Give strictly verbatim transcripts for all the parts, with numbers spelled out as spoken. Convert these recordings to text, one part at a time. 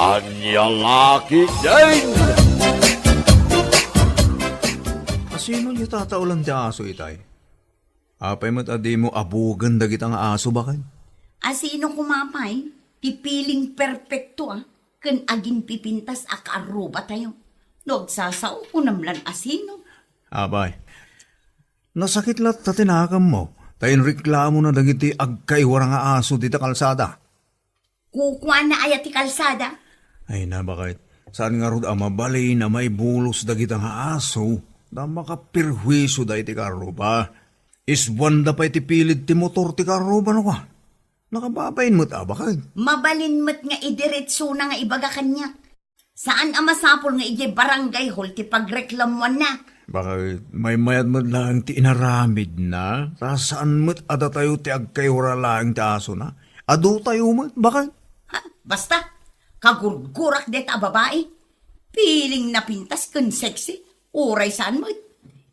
Ania la ketdin? Asino nga tataolan ti aso itay? Apay met a dimo abugen dagita nga aso, baket? Asino koma pay ti piling perpekto a ken agingpipintas a kaarrubatayo? No agsasao, kunam lan asino. Apay, nasakit latta ti nakemmo, ta inreklamona dagiti agkaiwara nga aso dita kalsada. Kukuana aya ti kalsada? Ay, na, baket. Saan ngarud a mabalin a maibulos dagita nga aso, ta makaperhuisioda iti kaarruba. Isbuanda pay ti pilid ti motor ti kaarruba, no ka? Nakababain met a, baket. Mabalin met nga idiretsona nga ibaga kaniak. Saan a masapul nga idiay barangay hall ti pagreklamuanna. Baket, maymayat met laeng ti inaramidna, ta saan met a datayo ti agkaiwara laeng ti asona. Adutayo met, baket. Ha, basta, kagurgurak dayta a babai. Piling napintas ken sexy, uray saan met.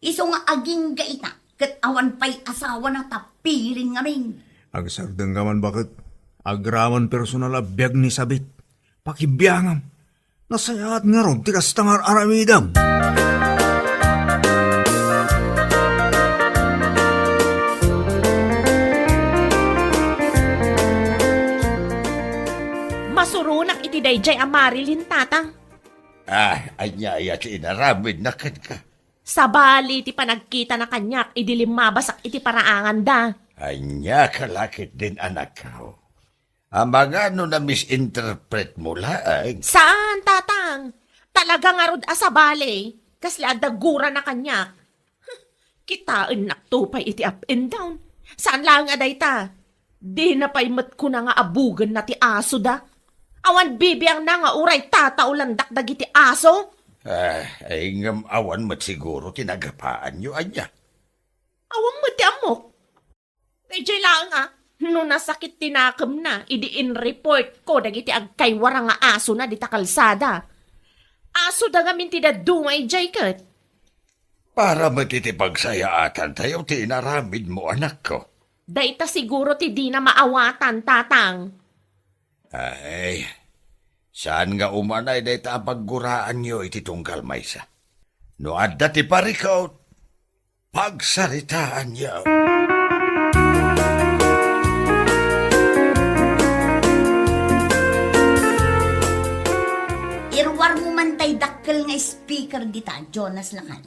Isu nga agingga ita, ket awan pay asawana ta piling ngamin. Agsardengka man, baket. Agraman personal a biag ni sabit. Pakibiangam. Nasayaat ngarud ti kasta nga ar-aramidem. Masuronak iti daydiay a Marilyn, Tatang. Ah, ania aya ti inaramidna kenka? Sabali ti panagkitana kaniak idi limmabasak iti paraanganda. Ania ka la ketdin, anakko? Amangan no na-misinterpret mo laeng. Saan, Tatang? Talaga ngarud a sabali. Kasla adda gurana kaniak. Huh, kitaennakto pay iti up and down. Saan laeng a dayta? Dina pay met kuna nga abugenna ti asoda. Awan bibiangna nga uray tataolandak dagiti aso. Ah, ay, ngem awan met siguro ti nagapaanyo, ania? Awan met ti ammok. Daydiay laeng a, no nasakit ti nakemna, idi inreportko dagiti agkaiwara nga asona dita kalsada. Asoda ngamin ti dadduma idiay ket. Para met iti pagsayaatantayo ti inaramidmo, anakko. Dayta siguro ti dina maawatan, Tatang. Ay, saan nga umanay dayta a pagguraanyo iti tunggal maysa. No adda ti parikut, pagsaritaanyo. Iruarmo man tay dakkel nga speaker dita, Jonas Lakay.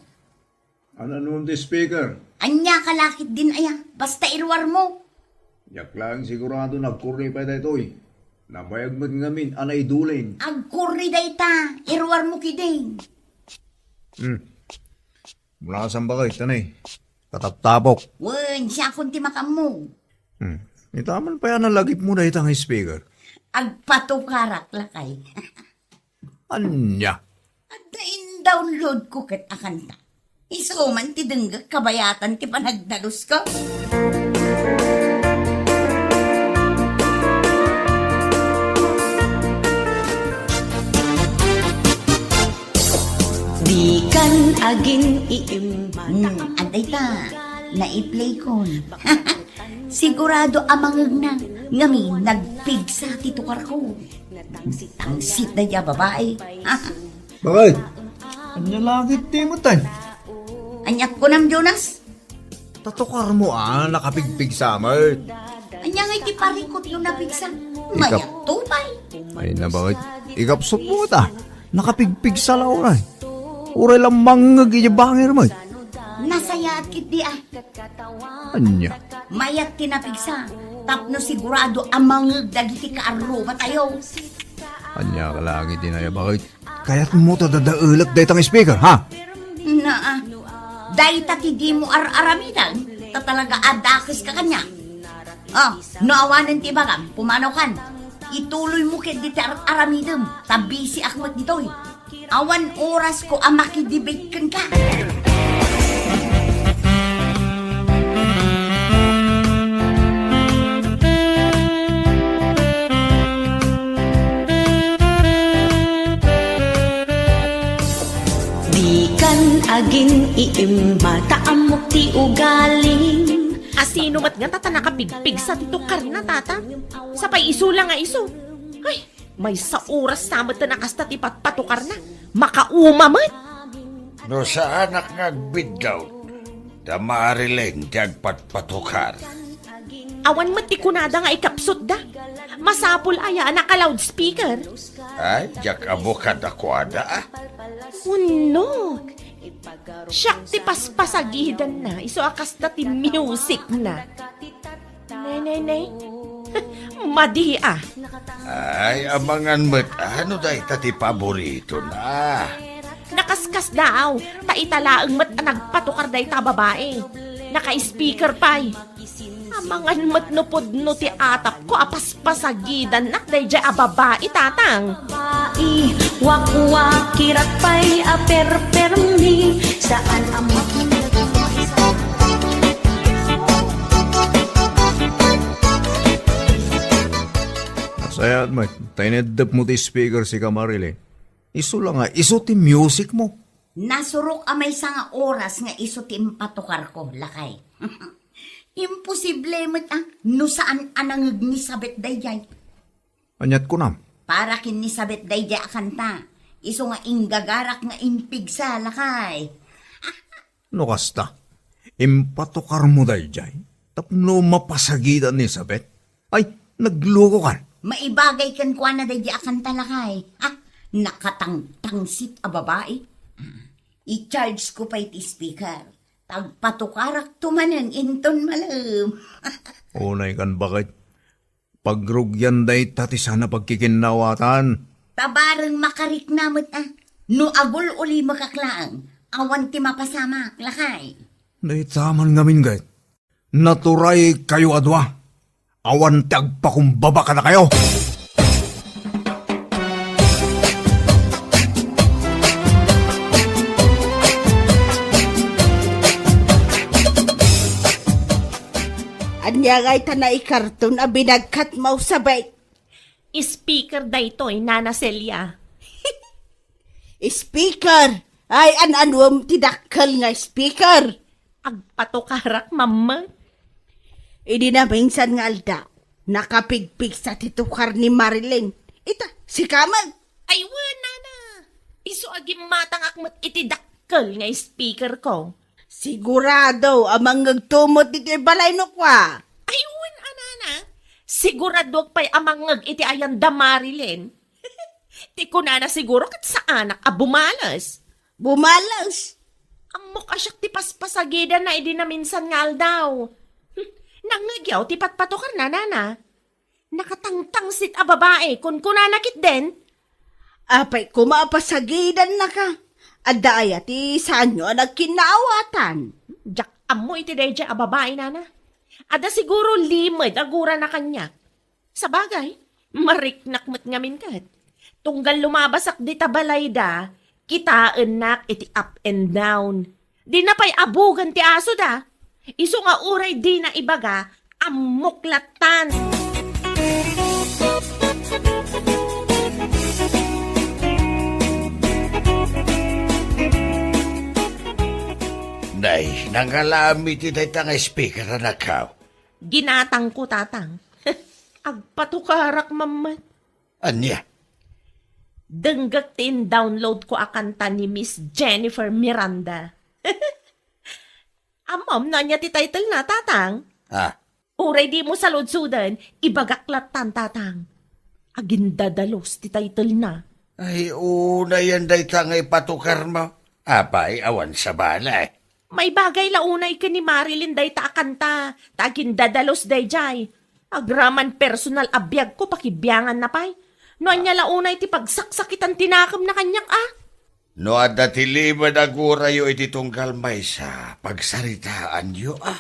Ania ngarud ti speaker? Ania ka la ketdin aya? Basta iruarmo. Diak laeng sigurado nga agkurri pay daytoy. Nabayag met ngamin a naidulin. Agkurri dayta, iruarmo ketdin. Hmm. Mula sa bakay, tanay. Kataptapok. Wen, siakon ti makaammo. Hmm. Ita man pay a nalagipmo dayta nga speaker. Agpatukarak, Lakay. Ania? Adda in-download ko ket a kanta. Isu man ti denggek kabayatan ti panagdalusko. Dikan agin-iimmata. Hmm, adda ita. Naiplay kon. Sigurado a mangegna. Ngamin, nagpigsa ti tukarko. Tangsit dayta a babai. Bakit? Ania la ketdi met ay? Ania kunam, Jonas? Ta tukarmo a nakapigpigsa met. Ania ngay ti parikut no napigsa? Ikap- Mayat to pay. Ay na, bakit? Ikapsutmo ta. Nakapigpigsa la uray. Uray la mangngeg iti bangir met. Nasayaat ketdi a. Ania? Mayat ti napigsa. Tapno sigurado a mangngeg dagiti kaarrubatayo. Ania ka la ketdi aya, bakit? Kayatmo ta dadaelek dayta nga speaker, ha? Naa. Dayta ti dimo ar-aramiden, ta talaga a dakeska kaniak. Oh, no awanen ti ibagam, pumanaw kan. Ituloymo ketdi ti ar-aramidem, ta bisiak met ditoy. Awan orasko a makidebate kenka. Dikan agin-iimmata, ammok ti ugalim. Asino met nga tata nakapigpigsa ti tukarna, tata? Sapay isu la nga isu. Ay, Maysa oras sa met a kasta ti patpatukarna. Makauma met. No saanak nga agbidlaw, da Marilyn ti agpatpatukar. Awan met ti kunada nga ikapsutda. Masapul aya a naka-loudspeaker? Ay, diak ammo kadakuada, ah. Wenno, siak ti paspasagidanna, isu a kasta ti musicna. Ne, ne, ne. Madi, ah. Ay, amangan met, ano dayta ti paboritona? Nakaskasdaaw, ta ita laeng met a nagpatukar dayta a babai. Naka-speaker pay. Amangan met no pudno ti atapko a paspasagidannak daydiay a babai, tatang. Babai, wakwaki, rakpay a perpermi, saan a makinig. Nasayaat met, ta ineddepmo ti speaker, sika Marilyn. Isu la nga, isu ti musicmo. Nasurok a maysa nga oras nga isu ti impatukarko, lakay. Imposible met a no saan a nangeg ni Sabet daydiay. Aniat kunam? Para ken ni Sabet daydiay a kanta. Isu nga inggagarak nga impigsa, lakay. No kasta, impatukarmo daydiay tapno mapasagidan ni Sabet? Ay, naglukokan. Maibagay kenkuana daydiay a kanta, lakay. Ah, nakatangtangsit a babai. Ah, i-charge ko pay ti speaker. Tagpatukarakto manen inton malem. Unay kan baket. Pagrugian dayta ti saan a pagkikinnawatan. Ta bareng makarikna met a. No agul-ulimekak laeng, awan ti mapasamak, lakay. Dayta man ngamin, ket naturay kayo a dua. Awan ti agpakumbaba kadakayo. Ania ngay ta naikarton a binagkat, Mau Sabet? Speaker daytoy, Nana Celia. Speaker? Ay, an-anuem ti dakkel nga speaker? Agpatukarak, Mama. Idi naminsan nga aldaw, nakapigpigsa ti tukar ni Marilyn. Ita, sika met. Ay, wen, Nana. Isu a gimmatangak met iti dakkel nga speaker ko. Sigurado a mangngegto met ditoy balay no kua? Ay, wen a, Nana. Siguradoak pay a mangngeg iti ayan da Marilyn. Ti kunana siguro ket saanak a bumales. Bumales? Ammok a siak ti paspasagidanna idi naminsan nga aldaw. Hmm, nangngegyo ti patpatukarna, Nana. Nakatangtangsit a babai, kunkunana ketdin. Apay koma a pasagidannaka. Adda aya ti saanyo a nagkinnaawatan? Diak ammo iti daydiay a babai, Nana. Adda siguro limed a gurana kaniak. Sabagay, mariknak met ngamin ket. Tunggal lumabasak dita balayda, kitaennak iti up and down. Dina pay abugen ti asoda. Isu nga uray dina ibaga, ammok lattan. Nay, nangalami ti dayta nga speaker, anakko. Ginatangko, tatang. Agpatukarak mammet. Ania? Denggek ti in-download ko a kanta ni Miss Jennifer Miranda. Ammom no ania ti title na, tatang? Ah. Uray dimo saludsoden, ibagak lattan, tatang. Agindadalus ti title na. Ay, unayen dayta nga ipatukarmo. Apay, awan sabali. Maibagay la unay ken ni Marilyn dayta a kanta, ta agindadalus daydiay. Agraman personal a biagko, pakibianganna pay. No ania la unay ti pagsaksakitan ti nakemna kaniak, a? No adda ti limed a gurayo iti tunggal maysa, pagsaritaanyo, a?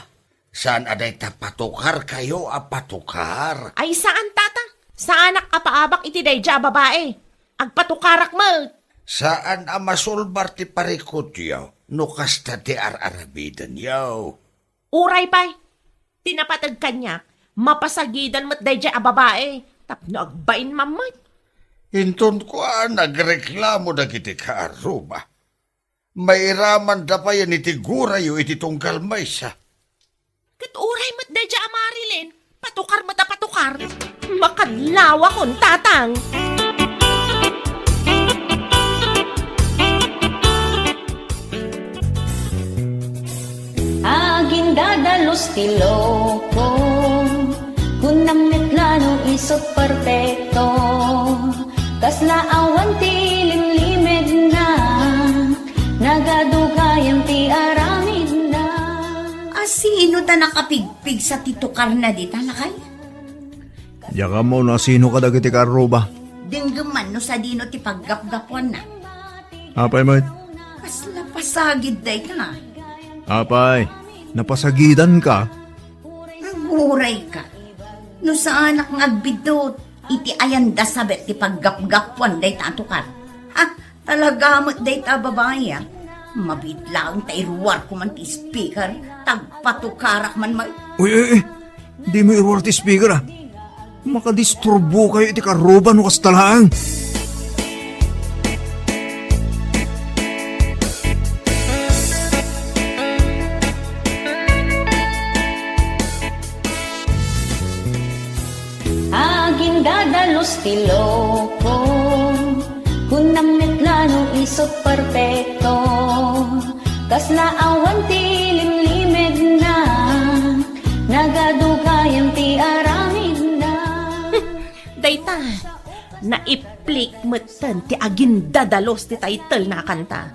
Saan a dayta patukarkayo a patukar? Ay, saan, tata. Saanak a paabak iti daydiay a babai. Agpatukarak met. Saan a masulbar ti parikutyo no kasta ti ar-aramidenyo. Uray pay, ti napateg kaniak, mapasagidan met daydiay a babai, tapno agbain mammet. Inton kua, nagreklamo dagiti kaarruma. Mairamanda payen iti gurayo iti tunggal maysa. Ket uray met daydiay a Marilyn, patukar met a patukar. Makadlawakon, tatang. Ti loko, kunam met la no isut' perpekto. Kasla awan ti limlimedna, nagadu gayam ti aramidna. A, sino ta nakapigpigsa ti tukarna dita, lakay? Diak ammo no asino kadagiti kaarruba. Denggem man no sadino ti paggapgapuanna. Apay met? Kasla pasagid dayta. Apay, napasagidanka? Agurayka. No saanak nga agbiddut, iti ayan da sabet ti paggapgapuan dayta a tukar. Ha? Talaga met dayta a babai, a. Mabiit laeng ta iruarko man ti speaker, ta agpatukarak man met. Uy, uy, uy! Dimo iruar ti speaker, a. Makadisturbokayo iti kaarruba no kasta laeng. Agindadalus ti loko, kunam met la no isut' perpekto. Kasla awan ti limlimedna, nagadu gayam ti aramidna. Dayta, naiplik metten ti agindadalus ti title na kanta.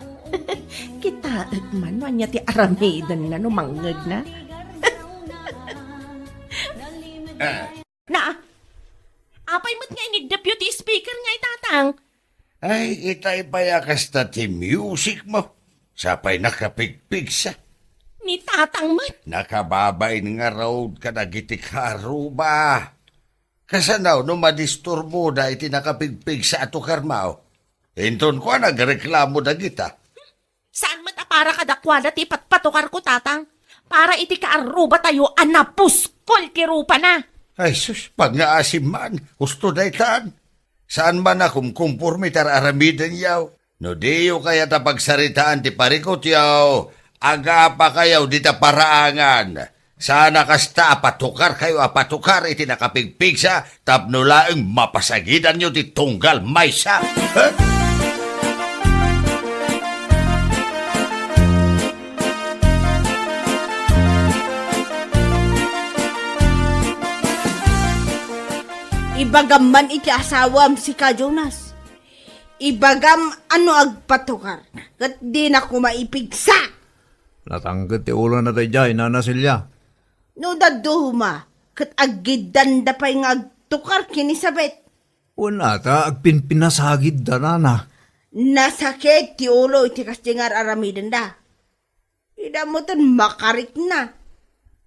Kitaek man no ania ti aramidenna no mangngegna. Na, apay met nga iniddepyo ti speaker nga itatang? Ay, itay pay a kasta ti music mo. Sapay nakapigpigsa. Ni tatang met. Nakababain ngarud kadagiti kaarruba. Kasano no madisturboda iti nakapigpigsa a tukarmo? Inton kuan, agreklamo dagita. Saan met a para kadakuada ti ipatpatukarko, tatang. Para iti kaarrubatayo a napuskol ti rupana. Ay sus, pangngaasim man, husto daytan. Saan man a kumkumporme ti ar-aramidenyo. No diyo kayat a pagsaritaan ti parikutyo, agapakayo dita paraangan. Saan a kasta a patukarkayo a patukar iti nakapigpigsa tapno laeng mapasagidanyo ti tunggal maysa. Huh? Ibagam man iti asawam, sika Jonas. Ibagam a no agpatukar, ket dina koma ipigsa. Natangked ti ulona daydiay, Nana Celia. No dadduma, ket aggiddanda pay nga agtukar ken ni Sabet. Wen ata, agpinpinasagidda, Nana. Nasakit ti ulo iti kasdi nga ar-aramidenda. Ida metten makarikna.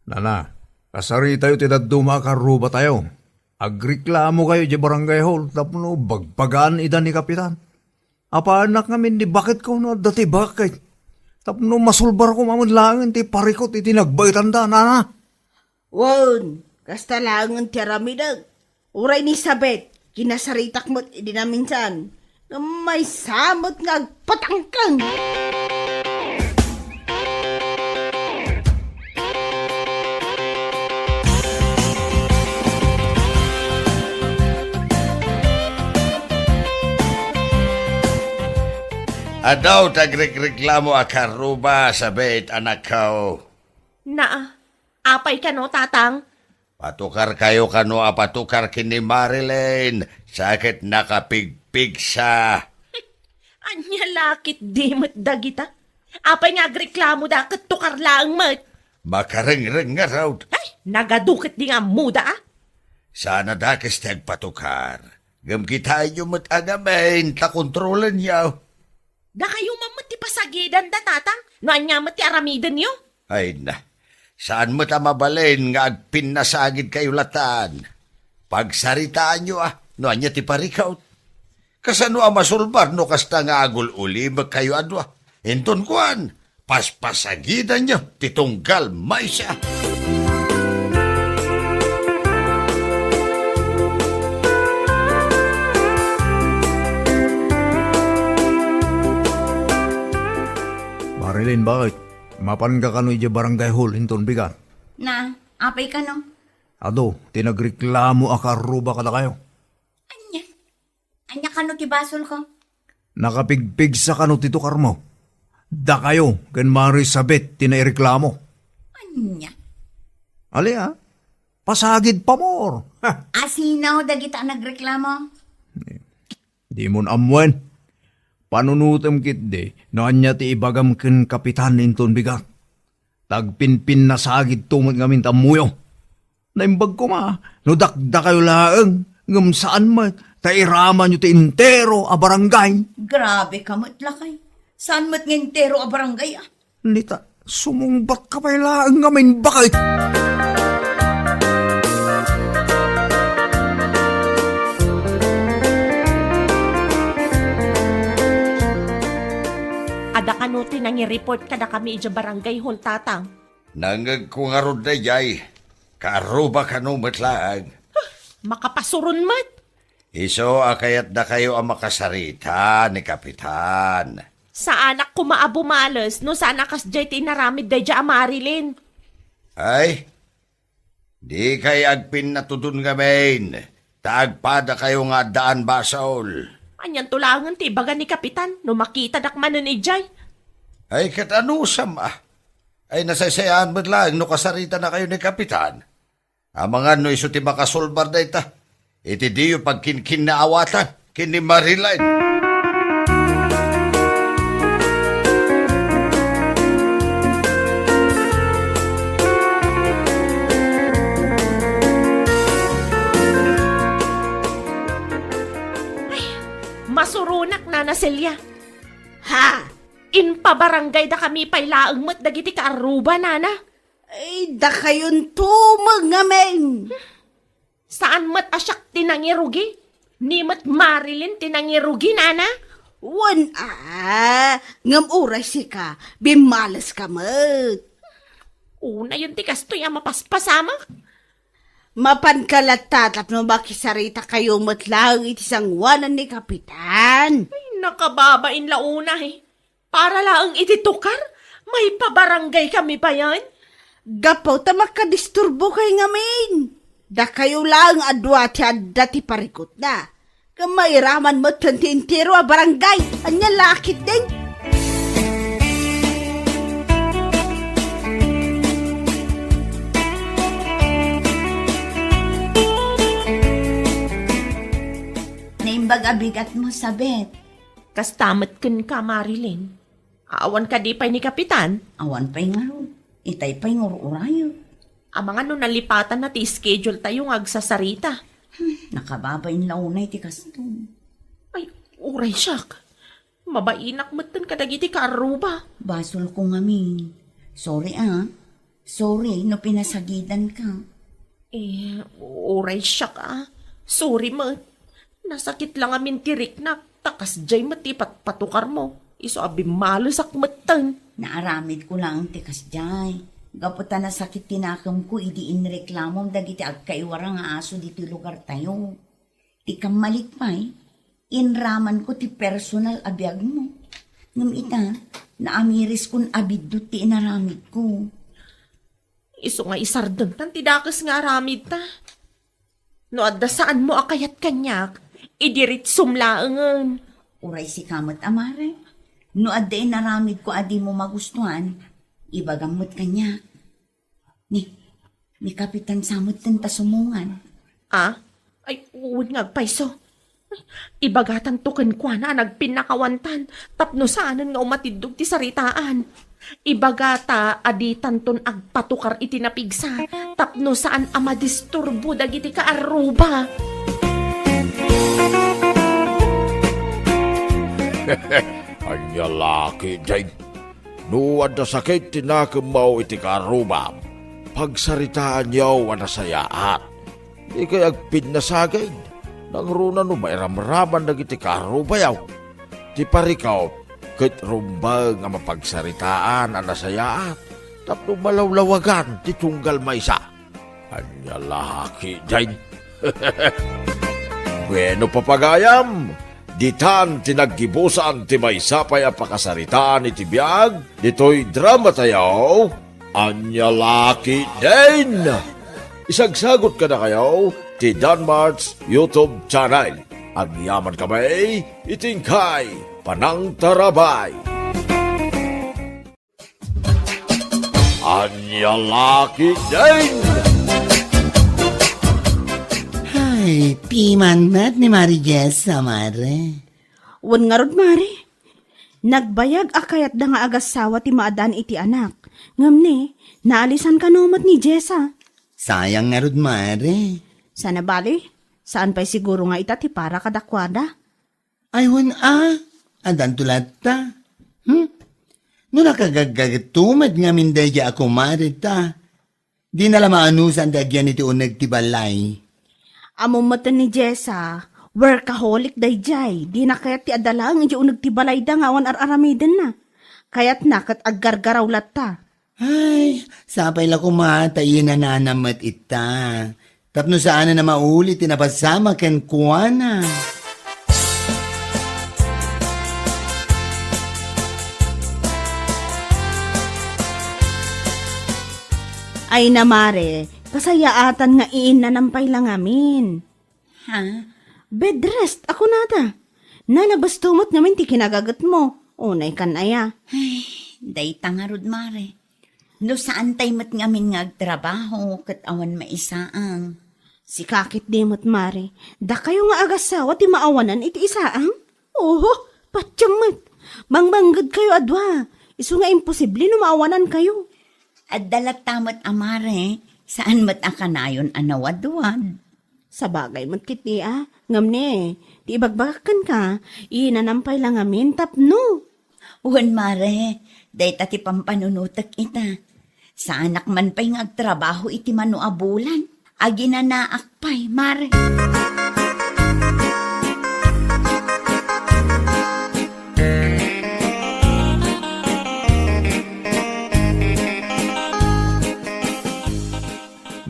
Nana, kasaritayo ti dadduma a kaarrubatayo. Agreklamokayo idiay barangay hall tapno bagbagaan ida ni Kapitan. Apaannak ngamin ni baketko no adda ti bakek. Tapno masulbarko manen laengen ti parikut iti nagbaetanda, Nana. Wen, kasta laengen ti aramidek. Uray ni Sabet, kinasaritak met idi naminsan. Ngem maysa met nga agpatangkeng. Adu ti agrekreklamo a kaarruba, Sabet, anakko. Naa, apay kano, Tatang? Patukarkayo kano a patukar ken ni Marilyn, sa ket nakapigpigsa. Ania la ketdi met dagita? Apay nga agreklamoda ket tukar laeng met? Makarengreng ngarud. Ay, nagadu ketdi nga ammoda, a? Saan a dakes ti agpatukar. Ngem kitaenyo met a ngamin ta kontrolenyo. Dakayo man met ti pasagidanda, Tatang, no ania met ti aramidenyo? Ay na, saan met a mabalin nga agpinnasagidkayo latan. Pagsaritaanyo a no ania ti parikut. Kasano a masulbar no kasta nga agul-ulimekkayo a dua? Inton kuan, paspasagidanyo ti tunggal maysa. Marilyn, bakit? Mapanka kano idiay barangay hall inton bigat? Na, apay kano? Adu ti nagreklamo a kaarruba kadakayo. Ania? Ania kano ti basolko? Nakapigpigsa kano ti tukarmo? Dakayo ken Mari Sabet ti naireklamo. Ania? Ali, a? Pasagid pamor. Ha! Asino dagita a nagreklamo? Dimon ammoen. Panunotem ketdi no ania ti ibagam ken Kapitan inton bigat. Ta agpinpinnasagidto met ngamin ti ammoyo. Naimbag koma no dakdakayo laeng, ngem saan met ta iramanyo ti entero a barangay. Grabe ka met, lakay. Saan met nga entero a barangay, a? Nita, sumungbat ka pay laeng nga maimbag. Adda kano ti nangireport kadakami idiay barangay hall, Tatang? Nangngegko ngarud daydiay. Kaarruba kano met laeng. Makapasuron met. Isu a kayatdakayo a makasarita ni Kapitan. Saanak koma a bumales no saan a kasdiay ti inaramid daydiay a Marilyn. Ay, dikay agpinnatudon ngamin, ta agpadakayo nga addaan basol. Anianto laengen ti ibaga ni Kapitan no makitadak manen idiay? Ay, ket anusam a? Ay, nasaysayaan met laeng no kasaritanakayo ni Kapitan. Amangan no isu ti makasolbar dayta iti diyo pagkinkinnaawatan ken ni Marilyn. Ay, masuronak, Nana Celia. Ha? Impabarangaydakami pay laeng met dagiti kaarruba, Nana. Ay, dakayonto met ngamin. Saan met a siak ti nangirugi? Ni met Marilyn ti nangirugi, Nana? Wen a, ngem uray sika, bimmales ka met. Unayen ti kastoy a mapaspasamak. Mapanka latta tapno makisaritakayo met laeng iti sangoanan ni Kapitan. Ay, nakababain la unay. Para laeng iti tukar, maipabarangaykami payen. Gapu ta makadisturbo kay ngamin. Dakayo laeng a dua ti adda ti parikutna. Ngem mairaman metten ti entero a barangay. Ania la ketdin? Naimbag a bigatmo, Sabet. Kasta met kenka, Marilyn. Awan kadi pay ni Kapitan? Awan pay ngarud. Itay pay ngur-urayo. Amangan no nalipatanna ti schedule tayo nga agsasarita. Hmm, nakababain la unay ti kasto. Ay, uray siak. Mabainak metten kadagiti kaarruba. Basolko ngamin. Sorry, a. Sorry no pinasagidanka. Eh, uray siak, a. Sorry met. Nasakit la ngamin ti riknak, ta kasdiay met ti patpatukarmo. Isu a bimmalesak metten. Naaramidko laeng ti kasdiay. Gapu ta nasakit ti nakemko idi inreklamom dagiti agkaiwara nga aso ditoy lugartayo. Ti kammalik pay, inramanko ti personal a biagmo. Ngem ita, naamiriskon a biddut ti inaramidko. Isu nga isardengtan ti dakes nga aramidta. No adda saanmo a kayat kaniak, idiritsom laengen. Uray sika met, a mare. No adda inaramidko a dimo magustuan, ibagam met kaniak. Ni, ni Kapitan sa metten ta sumungan. A? Ay, wen nga agpayso. Ibagatanto kenkuana a nagpinnakawantan tapno saanen nga umatiddog ti saritaan. Ibagata a ditanton agpatukar iti napigsa tapno saan a madisturbo dagiti kaarruba. Ania la ketdin? No adda sakit ti nakemmo iti kaarrubam, pagsaritaanyo a nasayaat. Dikay agpinnasagid, nangruna no mairamraman dagiti kaarrubayo. Ti parikop ket rumbeng a mapagsaritaan a nasayaat tapno malawlawagan ti tunggal maysa. Ania la ketdin? Bueno, papagayam, ditan ti naggibusan ti maysa pay a pakasaritaan iti biag ditoy dramatayo. Ania la ketdin? Isagsagot kadakayo ti Danmart's YouTube channel. Agyamankami iti inkay panangtarabay. Ania la ketdin? Ay, piman met ni Mari Jessa, Mare. Wen ngarud, Mare. Nagbayag a kayatda nga agassawa ti maaddaan iti anak. Ngem ni, naalisan kano met ni Jessa. Sayang ngarud, Mare. Sana bali, saan pay siguro nga ita ti para kadakuada? Ay, wen a, addanto latta. Hmm? No nakagaggaget met ngamin daydiay a kumare ta, dina la maanusan ti agyan iti uneg ti balay. Ammom met ni Jessa, workaholic daydiay. Dina kayat ti adda laeng idiay uneg ti balayda nga awan ar-aramidenna. Kayatna ket aggargaraw latta. Ay, sapay la koma ta inanana met ita. Tapno saanen a mauli ti napasamak kenkuana. Ay na, Mare, kasayaatan nga iinanam pay la ngamin. Ha? Bed rest, a kunada. Nalabas to met ngamin ti kinagagetmo. Unay kan aya. Ay, dayta ngarud, Mare. No saan tay met ngamin nga agtrabaho ket awan maisaang. Sika ketdi met, Mare. Dakayo nga agassawa ti maawanan iti isaang? Oho, patiem met. Mangmangged kayo a dua. Isu nga imposible no maawanan kayo. Adda latta met a, Mare, saan met a kanayon a nawadwad. Sabagay met ketdi a, ngem ne, ti ibagbagak kenka, inanam pay la ngamin tapno. Wen, Mare, dayta ti pampanunotek ita. Saanak man pay nga agtrabaho iti mano a bulan. Aginanaak pay, Mare.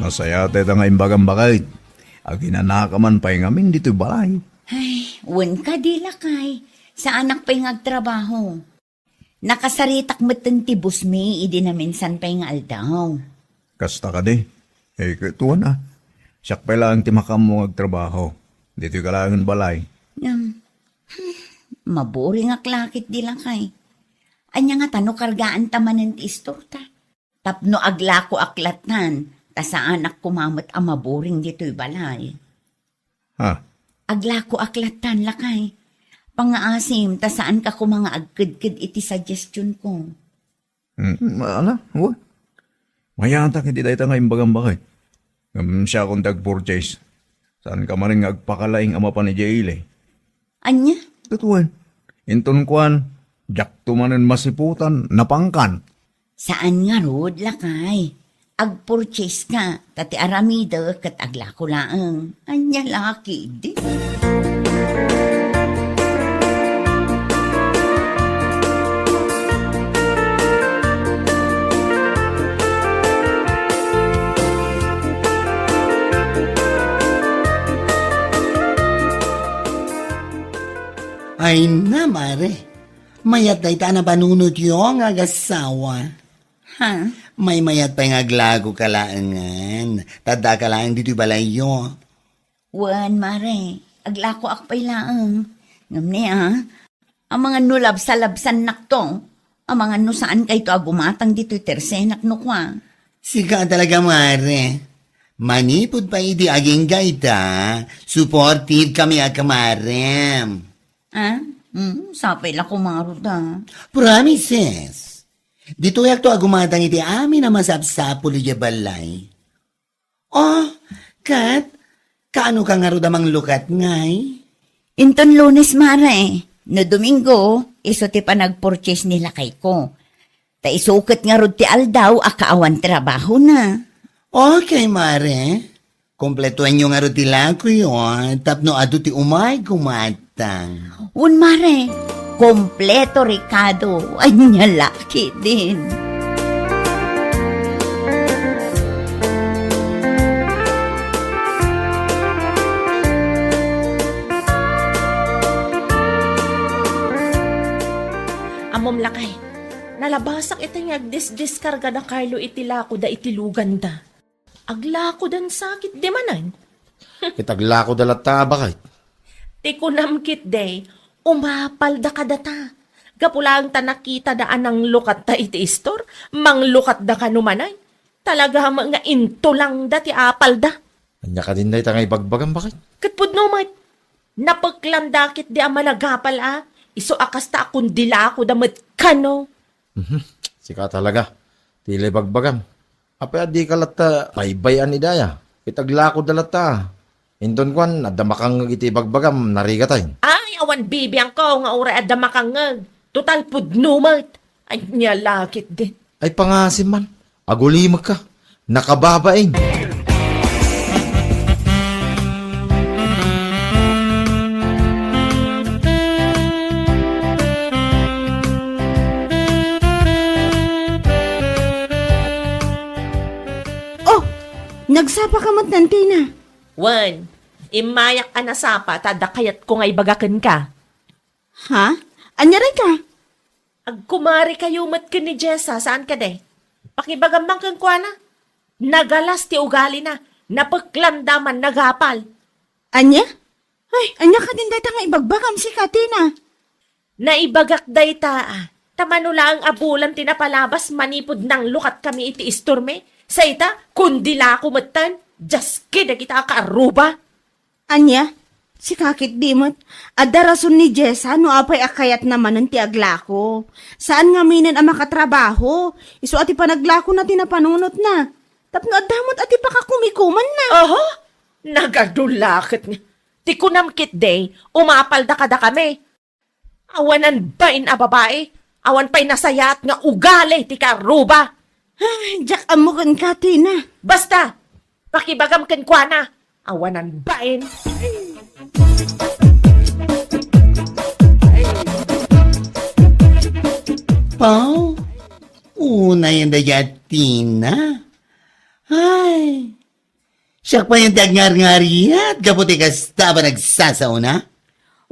Nasayaat dayta nga imbagam, baket. Aginanaak man pay ngamin ditoy balay. Ay, wen kadi, lakay. Saanak pay nga agtrabaho. Nakasaritak metten ti busmi idi naminsan pay nga aldaw. Kasta kadi? Eh, ket wen a. Siak pay laeng ti makaammo nga agtrabaho. Ditoy ka laengen balay. Ngem, hmm, maburingak la ketdi, lakay. Ania ngata no kargaanta manen ti istorta? Tapno aglakoak lattan, ta saanak koma met a maburing ditoy balay. Ha? Aglakoak lattan, lakay. Pangngaasim, ta saanka koma nga agkedked iti suggestionko. Hmm, ala, wen. Mayaatak iti dayta nga imbagam, baket. Ngem siakon ti agpurchase. Saanka manen nga agpakalaing a mapan idiay ili. Ania? Ket wen. Inton kuan, diakto manen masiputan, napangkan. Saan ngarud, lakay. Agpurchase ka, ta ti aramidek ket aglako laeng. Ania la ketdi? Ay na, Mare. Mayat dayta a napanunotyo nga agassawa. Ha? Maymayat pay nga aglakoka laengen. Ta addaka laeng ditoy balayyo. Wen, Mare. Aglakoak pay laeng. Ngem ni, a, amangan no labsalabsannakto. Amangan no saankayto a gumatang ditoy tersenak no kua. Sika talaga, Mare. Manipud pay idi agingga ita, supportive kami a kamarem. Ah? Hmm, sapay la koma ngarud a. Promises. Ditoyakto a gumatang iti amin a masapsapul idiay balay. Oh, ket, kaano ka ngarud a manglukat ngay? Inton Lunes, Mare. No Domingo, isu ti panagpurchase ni lakayko. Ta isu ket ngarud ti aldaw a kaawan trabahona. Okay, Mare. Kompletuenyo ngarud ti lakoyo, tapno adu ti umay gumatang. Wen, Mare, kompleto rekado. Ania la ketdin. Ammom, lakay, nalabasak iti nga agdisdiskarga da Carlo iti lakoda iti luganda. Aglakodan sakit di manen. Ket aglakoda latta a baket. Ti kunam ketdi, umapalda kadata. Gapu laeng ta nakitada a nanglukatta iti istor, manglukatda kano manen. Talaga met nga intulangda ti apalda. Ania kadin dayta nga ibagbagam, baket? Ket pudno met. Napeklan da ketdi a managapal a. Isu a kasta a kundilakoda met kano. Mhm. Sika talaga. Ti la ibagbagam. Apay a dika latta baybay-an ida aya? Ket aglakoda latta. Inton kuan, adda makangngeg iti ibagbagam, narigatayo. Ay, awan bibiangko nga uray adda makangngeg. Total pudno met. Ania la ketdi. Ay, pangasim man. Agulimekka. Nakababain. Oh, nagsapa ka met, Tina? Wen, immayak a nasapa ta adda kayatko nga ibaga kenka. Ha? Ania dayta? Agkumarikayo met ken ni Jessa, saan kadi? Pakibagam man kenkuana. Nagalas ti ugalina, napeklan da mannagapal. Ania? Ay, ania kadin dayta nga ibagbagam sika, Tina? Naibagak dayta, a. Ta mano laeng a bulan ti napalabas manipud nanglukat kami iti istormi. Sa ita, kundilako metten. Dios ket dagita a kaarruba. Ania? Sika ketdi met. Adda rason ni Jessa no apay a kayatna manen ti aglako. Saan ngaminen a makatrabaho. Isu a ti panaglakona ti napanunotna. Tapno adda met a ti pakakumikumanna. Oho, nagadulaket nga. Ti kunam ketdi, umapalda kadakami. Awanan bain a babai, awan pay nasayaat nga ugali ti kaarruba. Ay, diak ammo kenka, Tina. Basta, pakibagam kenkuana, awanan bain. Pau, unayen dayta a Tina. Ay, siak payen ti agngarngariat gapu ti kasta a panagsasaona.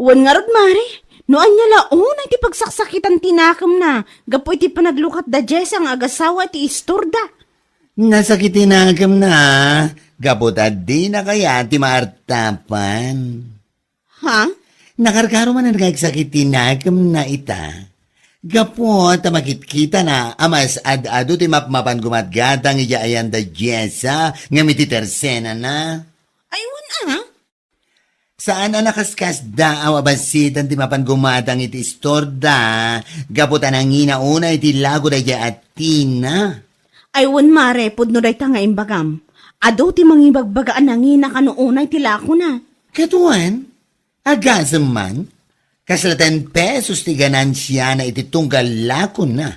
Wen ngarud, Mare, no ania la unay ti pagsaksakitan ti nakemna gapu iti panaglukat da Jessa nga agasawa iti istorda. Nasakit ti nakemna gapu ta dina kayat ti maartapan. Ha? Nakarkaro manen nga agsakit ti nakemna ita. Gapu ta makitkitana a mas ad-adu ti mapmapan gumatgatang idiay ayan da Jessa ngem iti tersenana. Ay, wen a? Saan a nakaskasdaaw a bassitan ti mapan gumatang iti istorda gapu ta nangina unay iti lako daydiay a Tina. Ay, wen, Mare, pudno dayta nga imbagam. Adu ti mangibagbaga a nangina kano unay ti lakona. Ket wen, agasem man, kasla ten pesos ti ganansiana iti tunggal lakona.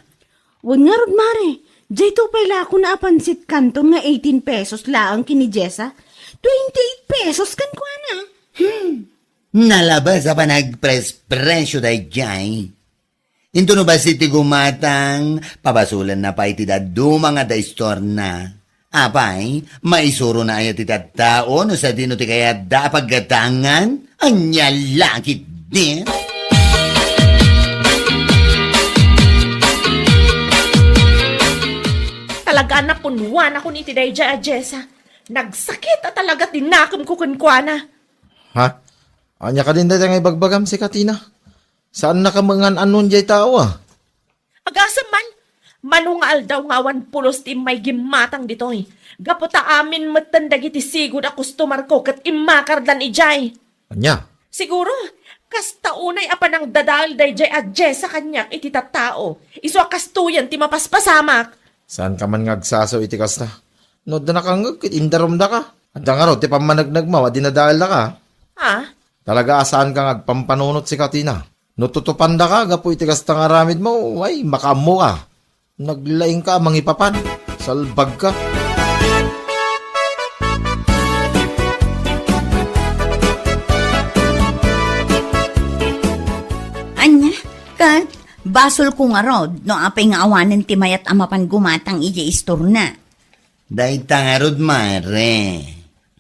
Wen ngarud, Mare, daytoy pay lakona a pansit kanton nga eighteen pesos laeng ken ni Jessa, twenty-eight pesos kenkuana. Hmm. Nalabas a panagprespresyo daydiay. Inton no bassit ti gumatang, pabasolanna pay ti dadduma nga adda istorna. Apay, maisurona aya ti tattao no sadino ti kayatda a paggatangan? Ania la ketdi? Talaga a napunwanakon iti daydiay a Jessa. Nagsakit a talaga ti nakemko kenkuana. Ha? Ania kadin dayta nga ibagbagam, sika Tina? Saannaka met nga an-annon diay tao a? Agasem man, mano nga aldaw nga awan pulos ti immay gimmatang ditoy. Gapu ta amin metten dagiti sigud a kustomarko ket immakardan idiay. Ania? Siguro, kasta unay a panangdadael daydiay a Jessa kaniak iti tattao. Isu a kastoyen ti mapaspasamak. Saanka man nga agsasaw iti kasta? No adda nakangngeg ket indarumdaka. Adda ngarud ti pammaneknekmo a dinadaeldaka. Ah? Talaga a saanka nga agpampanunot, sika Tina. No tutupandaka gapu iti kasta nga aramidmo, ay, makaammoka. Naglaingka a mangipapan. Salbagka. Ania, ket basolko ngarud no apay nga awanen ti mayat a mapan gumatang idiay istorna. Dayta ngarud, Mare.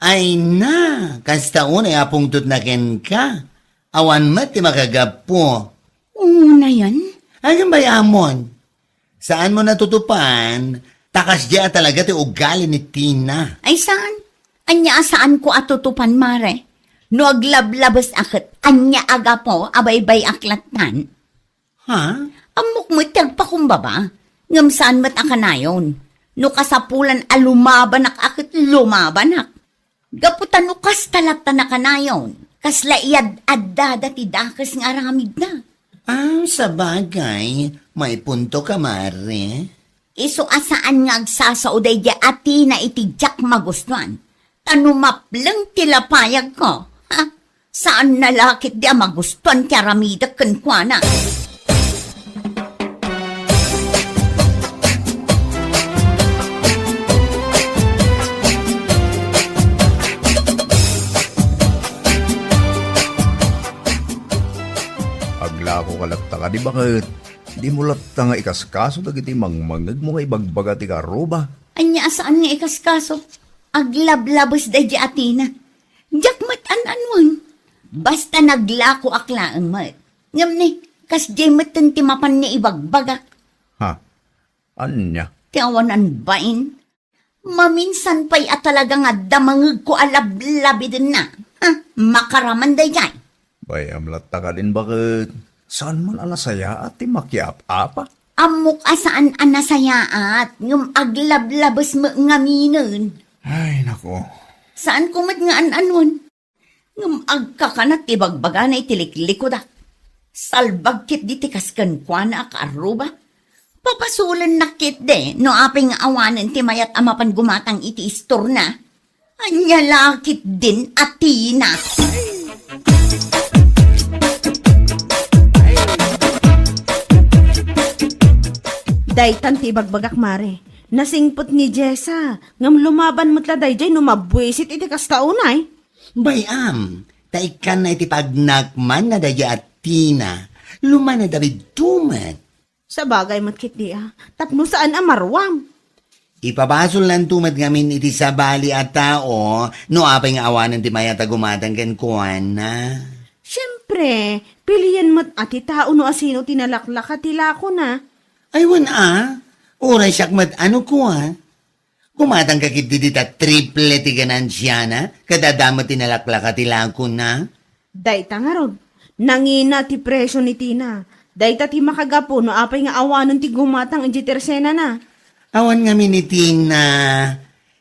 Ay na, kasta unay a pungtotna kenka. Awan met ti makagapu. Unayen? Ay, ngem bay-amon. Saanmo natutupan, ta kasdiay a talaga ti ugali ni Tina. Ay, saan? Ania a saanko a tutupan, Mare? No aglablabes a ket ania a gapu a baybay-ak lattan? Ha? Ammok met ti agpakumbaba, ngem saan met a kanayon. No kasapulan a lumabanak a ket lumabanak. Gapu ta no kasta latta nakanayon, kasla iyad-addada ti dakes nga aramidna. Ah, sabagay, may punto ka, Mare. Isu a saan nga agsasao daydi a Tina iti diak magustuan. Ta no mapleng ti lapayagko, ha? Saanna la ketdi a magustuan ti aramidek kenkuana. Aglako ka latta kadi baket. Dimo latta nga ikaskaso dagiti mangmangngegmo nga ibagbaga ti karuba. Ania a saan nga ikaskaso? Aglablabes daydi a Tina. Diak met an-anuen. Basta naglakoak laeng met. Ngem ni, kasdiay metten ti mapan nga ibagbagak. Ha? Ania? Ti awanan bain. Maminsan pay a talaga nga adda mangngegko a lablabidenna. Ha? Makaraman daydiay. Bay-am latta kadin baket. Saan man a nasayaat ti makiap-apa? Ammok a saan a nasayaat, ngem aglablabes met ngaminen. Ay, nako. Saanko met nga an-anuen. Ngem agkakanat ti bagbagana iti liklikudak. Salbag ketdi ti kas kenkuana a kaarruba. Papasolennak ketdi no apay nga awanen ti mayat a mapan gumatang iti istorna. Ania la ketdin a Tina. Daytan ti ibagbagak, Mare. Nasingpet ni Jessa, ngem lumaban met la daydiay no mabuisit iti kasta unay. Bay-am, ta ikkanna iti pagnakmanna daydiay a Tina. Lumana David tumet. Sabagay met ketdi a, tapno saan a maruam. Ipabasolnanto met ngamin iti sabali a tao no apay nga awanen ti mayat a gumatang kenkuana. Siempre, pilien met a ti tao no asino ti nalaklaka ti lakona. Ay, wen a, uray siak met a no kua. Gumatangka ketdi dita triple ti ganansiana, ket adda met ti nalaklaka ti lakona. Dayta ngarud, nangina ti presio ni Tina. Dayta ti makagapu no apay nga awanen ti gumatang idiay tersenana. Awan ngamin ni Tina.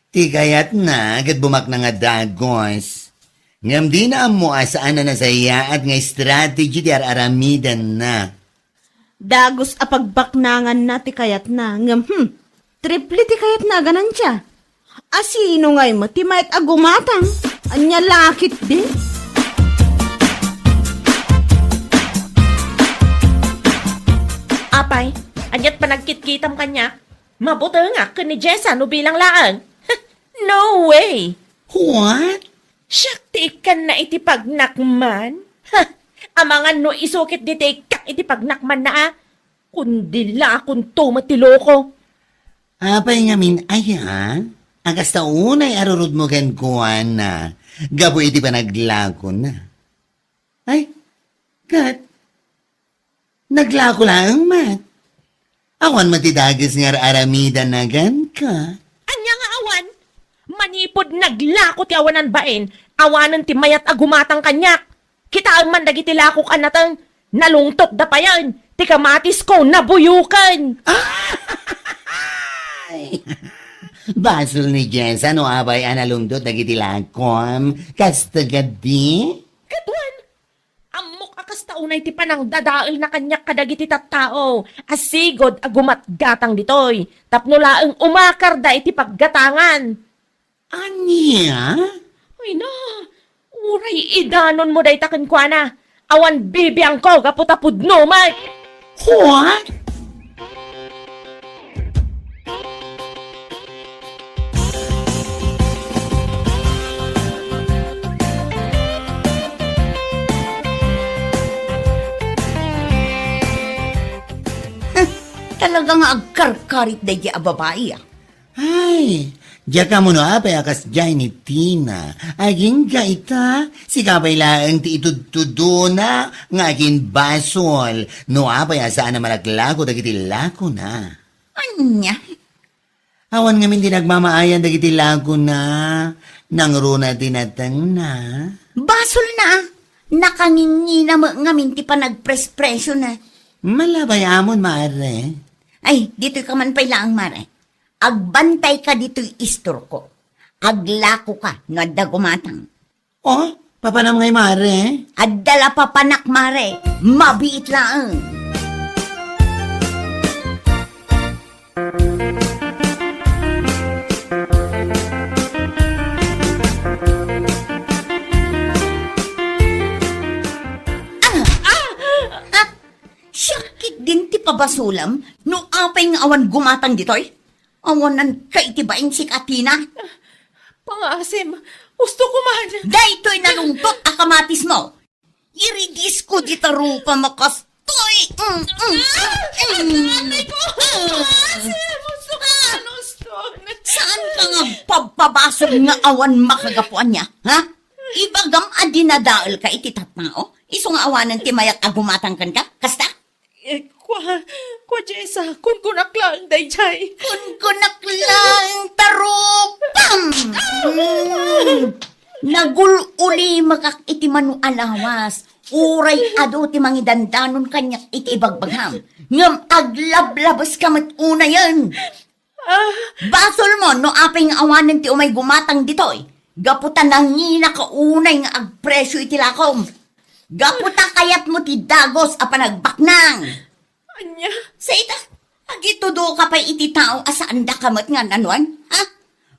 Ti kayatna ket bumakna nga dagus. Ngem dina ammo a saan a nasayaat nga strategy ti ar-aramidenna. Dagus a pagbaknanganna ti kayatna, ngem, hmm, triple ti kayatna a ganansia. Asino ngay met ti mayat a gumatang? Ania la ketdi? Apay, aniat panagkitkitam kaniak? Mabutengak ken ni Jessa no bilang laeng. No way! What? Siak ti ikkanna iti pagnakman? Ha! Amangan no isu ketdi ti ikkak iti pagnakmanna a. Kundi lakonto met ti loko. Apay ngamin aya? A kasta unay a rurudmo kenkuana gapu iti panaglakona. Ay, ket naglako laeng met. Awan met ti dagus nga ar-aramidanna kenka. Ania nga awan? Manipud naglako ti awanan bain, awanen ti mayat a gumatang kaniak. Kitaem man dagiti lakok a nateng, nalungtotda payen. Ti kamatisko, nabuyoken. Ay! Basol ni Jessa no apay a nalungtot dagiti lakom. Kasta kadi? Ket wen, ammok a kasta unay ti panangdadaelna kaniak kadagiti tattao a sigud a gumatgatang ditoy tapno laeng umakarda iti paggatangan. Ania? Ay na, uray idanonmo dayta kenkuana. Awan bibiangko gapu ta pudno met. What? Talaga nga agkarkarit daydi a babai, ah. Ay, diak ammo no apay a kasdiay ni Tina. Agingga ita, sika pay laeng ti itudtudona nga agimbasol no apay a saan a malaklako dagiti lakona. Ania? Awan ngamin ti nagmamaayan dagiti lakona. Nangruna ti natengna. Basolna, ah. Nakangingina met ngamin ti panagprespresiona. Malabay amon, Mare. Ay, ditoy ka man pay laeng, Mare. Agbantayka ditoy istorko. Aglakoka no adda gumatang. Oh, papanam ngay, mare? Adda la papanak, mare. Mabiit laeng. Ah! Ah! Ah! Siak ketdin ti pabasolem no apay nga awan gumatang ditoy? Awanan ka iti bain, sika Tina. Pangaasim, gusto ko man. Daytoy nalungtot a kamatismo. Irigisko dita rupam a kastoy. Mm, mm, mm. Atay ko! Pangaasim, gusto ko man, gusto. Saan ka nga pagpabasol nga awan makagapuan niya, ha? Ibagam a dinadaelka iti tattao? Isu nga awanen ti mayat a gumatang kenka? Kasta? Eh, kua, kua Jessa, kunkunak laeng dayjay. Kunkunak laeng ta rupam! Hmm. Nagul-ulimekak iti mano a lawas. Uray adu ti mangidandanon kaniak iti ibagbagam. Ngem aglablabeska met unayen. Ah. Basolmo no apay nga awanen ti umay gumatang ditoy. Gapu ta nanginaka unay nga agpresio iti lakom. Gapu ta kayatmo ti dagus a panagbaknang. Ania? Sa ita, agitudoka pay iti tao a saandaka met nga nanuan, ha?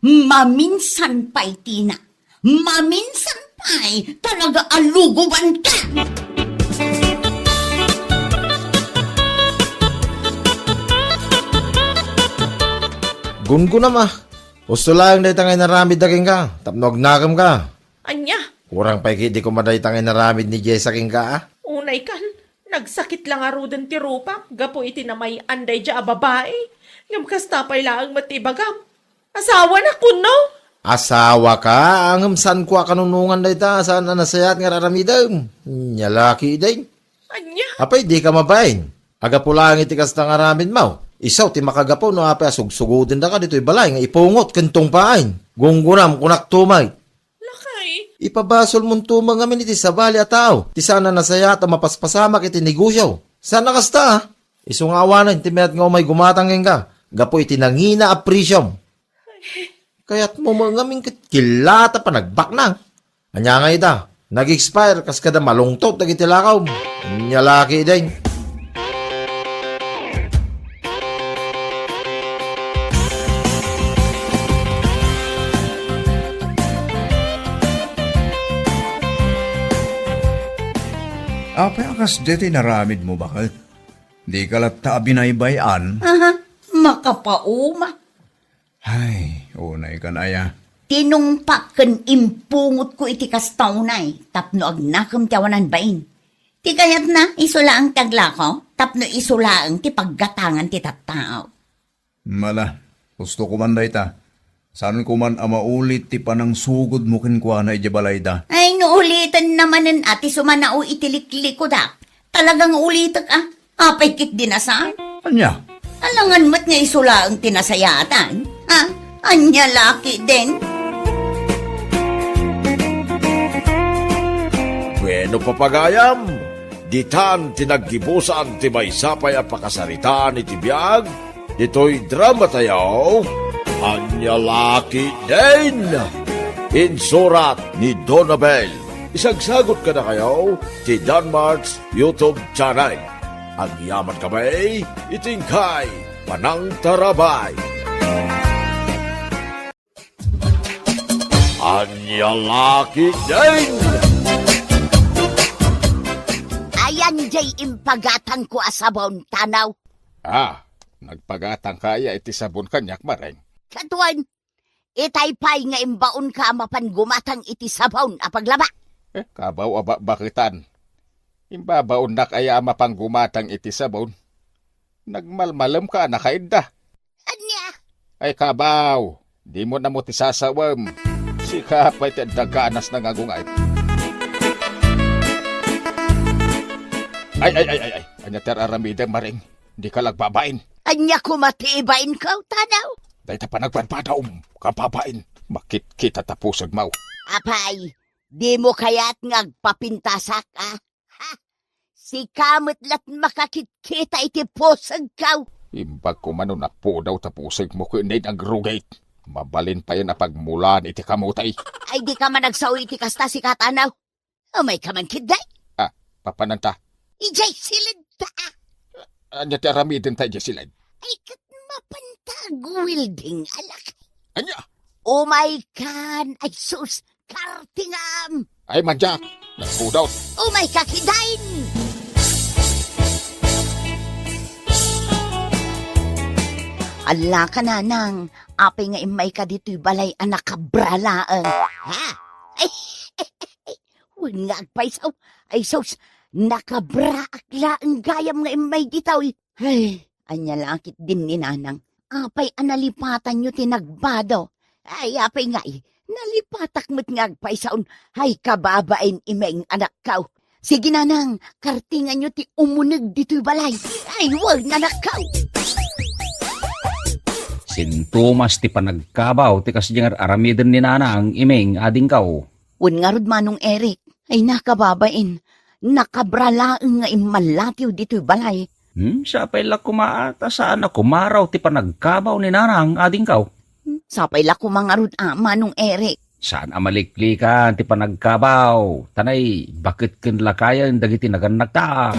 Maminsan pay, Tina. Maminsan pay, talaga a lugubanka! Gungunam a. Husto laeng dayta nga inaramidda kenka, tapno agnakemka. Ania? Kurang pay ketdi koma dayta nga inaramid ni Jessa kenka, a? Unay kan, nagsakit la ngaruden ti rupak gapu iti namay-an daydiay a babai. Ngem kasta pay laeng met ti ibagam. Asawanak, wenno? Asawaka, ngem saanko a kanunongan dayta, saan a nasayaat nga ar-aramidem. Nia la ketdin. Ania? Apay, dika mabain. Gapu laeng iti kasta nga aramidmo. Isu ti makagapu no apay a sugsugodendaka ditoy balay nga ipungot ken tungpaen. Gungunam, kunak tumay. Lakay. Ipabasolmonto met ngamin iti sabali a tao ti saan a nasayaat a mapaspasamak iti negosio. Saan a kasta, a? Isu nga awanen ti mayat nga umay gumatang kenka gapu iti nangina a presiom. Kayatmo met ngamin ket killata panagbaknang. Ania ngay ita? Nag-expire kas kada malungtot dagiti lakaw. Nia la ketdin. Apay a kasdi ti inaramidmo, baket? Dika latta a binaybay-an? Aha, makapauma. Ay, unay kan aya. Tinungpak ken impungotko iti kasta unay tapno agnakem ti awanan bain. Ti kayatna, isu laeng ti aglako, tapno isu laeng ti paggatangan ti tattao. Mala, husto ko man dayta. Saan ko man a maulit ti panangsugodmo kenkuana idiay balayda. Ay, no uliten na manen a ti sumanao iti liklikudak. Talagang ulitek, a. Apay ketdi a saan? Ania? Alangan met nga isu laeng ti nasayaatan. Ha? Ania la ketdin? Bueno, papagayam, ditan ti naggibusan ti maysa pay a pakasaritaan iti biag ditoy dramatayo, Ania la ketdin? Insurat ni Donabel. Isagsagut kadakayo ti Danmart's YouTube channel. Agyamankami iti inkay panangtarabay. Ania la ketdin? Ayan jay impagatangko a sabon, Tanaw. Ah, nagpagatangka aya iti sabon kaniak, Mareng? Kaduan, itay pay nga imbaonka a mapan gumatang iti sabon a paglaba. Eh, kabaw a bakbaketan. Imbabaonnak aya a mapan gumatang iti sabon? Nagmalmalemka a nakaidda. Ania? Ay, kabaw, dimo ammo ti sasawem. Sika pay ti adda ganas nga agungaem. Ay, ay, ay, ay, ay. Ania ti ar-aramidem, Mareng? Dika la agbabain. Ania koma ti ibainko, Tanaw? Dayta panagpadpadaom, kababain. Makitkita ta pusegmo. Apay, dimo kayat nga agpapintasak, a? Ha? Sika met la't makakitkita iti pusegko. Imbag koma no napudaw ta pusegmo ken din agrugit. Mabalin payen a pagmulaan iti kamote. Ay, dika man agsao iti kasta, sika, Tanaw. Umayka man ketdi. Ah, papananta? Idiay siled ta. Ania ti aramidenta idiay siled? Ay, ket mapanta agwelding a lakay. Ania? Umaykan, ay sus, kartingam. Ay, mandiak, nagbudot. Umayka ketdin. Ala ka, Nanang, apay nga immayka ditoy balay a nakabra laeng? Ha? Ay, wen nga agpayso. Ay sus, nakabraak laeng gayam nga immay ditoy. Ay, ania la ketdin ni Nanang? Apay a nalipatanyo ti nagbado? Ay, apay ngay, nalipatak met nga agpaysaon. Ay, kababain, Imeng, anakko. Sige, Nanang, kartinganyo ti umuneg ditoy balay. Ay, wen, anakko. Sintomas ti panagkabaw ti kasdiay nga aramiden ni Nanang, Imeng, adingko. Wen ngarud, Manong Eric, ay nakababain, nakabra laeng nga immallatiw ditoy balay. Hmm, sapay la koma ta saan a kumaraw ti panagkabaw ni Nanang, adingko. Hmm, sapay la koma ngarud a, Manong Eric. Saan a maliklikan ti panagkabaw, ta nay, baket ken lakayen dagiti nagannakta.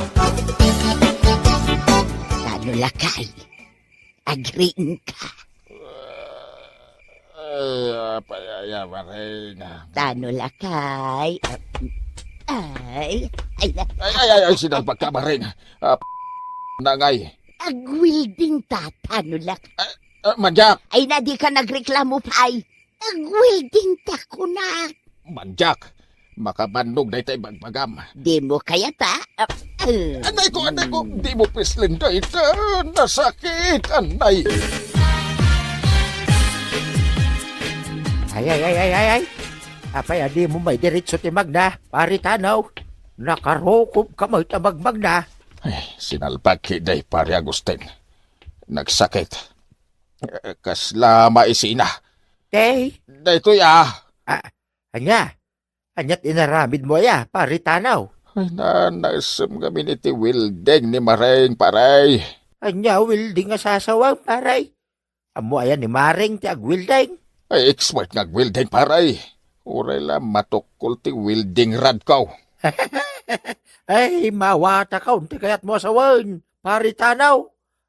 Tano lakay. Agriingka. Ay, apay aya, Maring? Tano lakay. Ay, ay, na- Ay, ay, ay, ay, sinalbagka, Maring. Ah, nangay. Agwelding ta, tano lakay. Ah, ah, mandiak. Ay, na dika nagreklamo pay. Agwelding ta kunak. Mandiak, makabannog dayta ibagbagam. Dimo kayat a? Ah, ah. Anayko, anayko, dimo pislen dayta. Nasakit, anay. Ay, ay, ay, ay, ay, ay. Apay a dimo maidiretso ti magna, Pari Tanaw? Nakarukobka met a magmagna. Ay, sinalbag ketdi, Pari Agustin. Nagsakit. Eh, kasla maisina. Tay? Daytoy, ah. Ah, ania? Aniat inaramidmo aya, Pari Tanaw? Ay, nanaisem ngamin iti welding ni Maring, Pare. Ania welding a sasawem, Pare? Ammo aya ni Maring ti agwelding? Ay, expert nga agwelding, Pare. Uray la matukkol ti welding rodko. Ay, mawatakon ti kayatmo a sawen, Pari Tanaw.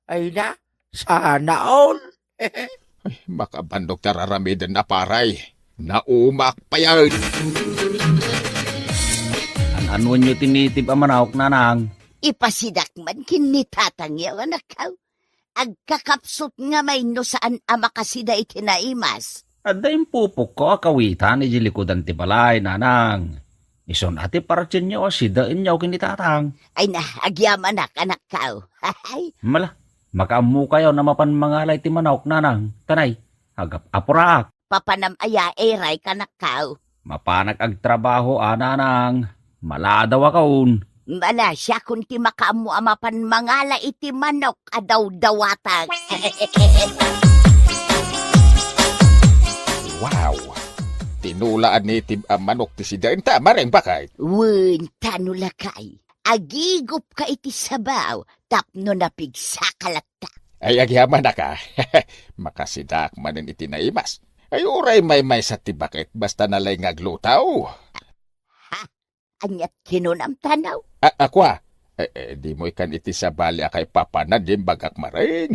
Ay na, sana all. Ay, makabannog ti ar-aramidenna, Pare. Naumak payen. An-anuenyo ti native a manok, Nanang? Ipasidak man ken ni tatangyo, anakko. Agkakapsut nga may no saan a makasida iti naimas. Adda impupokko a kawitan iti likudan ti balay, Nanang. Isun a ti partinyo a sidaenyo ken ni Tatang. Ay na, agyamanak, anakko. Hay. Mala, makaammokayon a mapan mangala iti manok, Nanang. Kanay, agap-apuraak. Papanam aya, Eray, kanakko? Mapanak agtrabaho a, Nanang. Maladawakon. Mala, siakon ti makaammo a mapan mangala iti manok a dawdawatang. Wow! Tinula a native a manok ti sidaenta, Maring Bakay. Wen, tano lakay. Agigupka iti sabaw tapno napigsaka latta. Ay, agyamanak a. Makasidaak manen iti naimas. Ay, uray maymaysa ti baket, basta nalay nga agluto. Ha? Aniat kinunam, Tanaw? A-, ako a. Eh, eh, dimo ikan iti sabali a kaipapanan ti imbagak, Maring.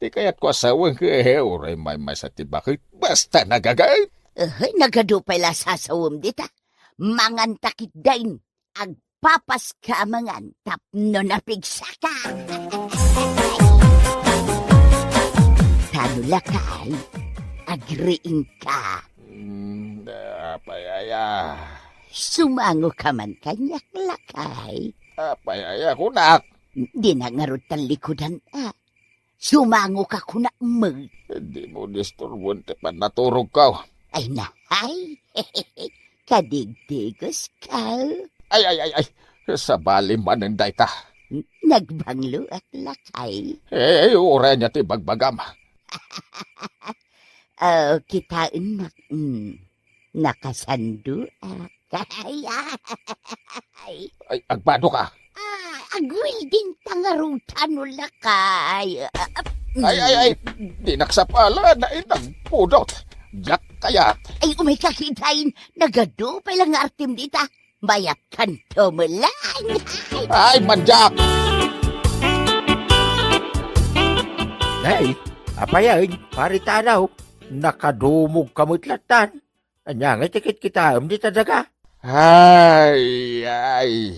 Ti kayatko a sawen, eh, uray maymaysa ti baket, basta nagaget. Eh, nagadu pay la sasawem dita. Manganta ketdin. Agpapaska a mangan tapno napigsaka. Tano lakay, agriingka. Mm, apay aya? Sumangoka man kaniak, lakay. Apay aya kunak? Dina ngarud tallikudan a. Sumangoka kunak met. Dimo disturboen ti pannaturogko. Ay, nahay. Kadigdigoska. Ay, ay, ay, ay. Sabali manen dayta. Nagbangloak, lakay. Eh, uray ania ti bagbagam? Oh, kitaennak. Mm. Nakasandoak. Ay, ay. Ay, agbado ka. Ah, agwelding ta ngarud, tano lakay. Ah, ah. Ay, ay, ay, di nagsapala na inang pudot. Diak kayat. Ay, umay ka kitain, nagadu pay lang nga artem dita. Mayat kanto mo lang. Ay, mandiak! Nay, apayen, Pari Tanaw, nakadumog ka met lattan. Ania nga ti kitkitaem dita daga? Ay, ay.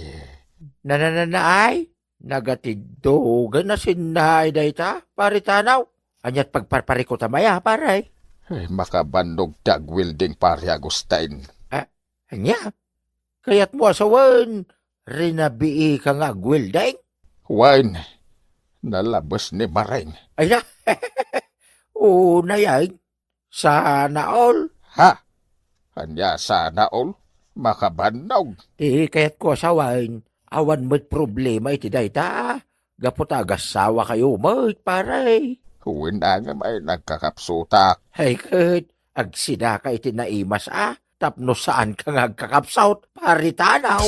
Nanananaay, nagatiddog a nasinnaay dayta, Pari Tanaw. Aniat pagparparikut a maya, pare? Ay, makabannog ti agwelding, Pari Agustin. Ah, ania? Kayatmo a sawen, rinabii ka nga agwelding? Wen, nalabes ni Maring. Ay na, unay, sana all. Ha? Ania sana all? Makabannog. Ti kayatko a sawen, awan met problema iti dayta. Gapu ta agassawa kayo met, pare. Wen, ngem ay nagkakapsutak. Ay, ket, agsidaka iti naimas a, tapno saan ka nga agkakapsut, Pari Tanaw.